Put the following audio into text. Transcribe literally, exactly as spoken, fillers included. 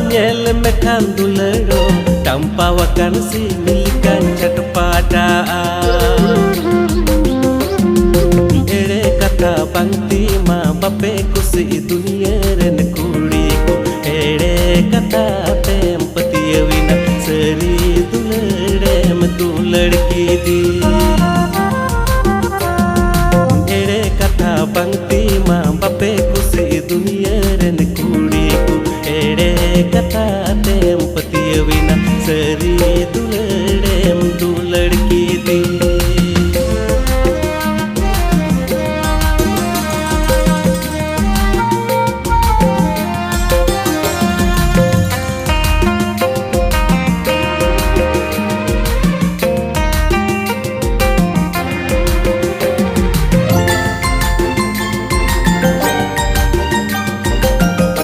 ᱧᱮᱞ ᱢᱮᱠᱷᱟᱱ ᱫᱩᱞᱟᱹᱲᱚ, ᱪᱟᱢᱯᱟᱣ ᱟᱠᱟᱱ ᱥᱤᱢᱤ ᱞᱮᱠᱟᱧ ᱪᱷᱟᱴᱯᱟᱴᱟᱜᱼᱟ᱾ ᱮᱲᱮ ᱠᱟᱛᱷᱟ ᱵᱟᱝ ᱛᱤ ᱢᱟ ᱵᱟᱯᱮ ᱠᱩᱥᱤ ᱫᱩᱱᱤᱭᱟᱹ ᱨᱮᱱ ᱠᱩᱲᱤ ᱠᱚ, ᱮᱲᱮ ᱠᱟᱛᱷᱟ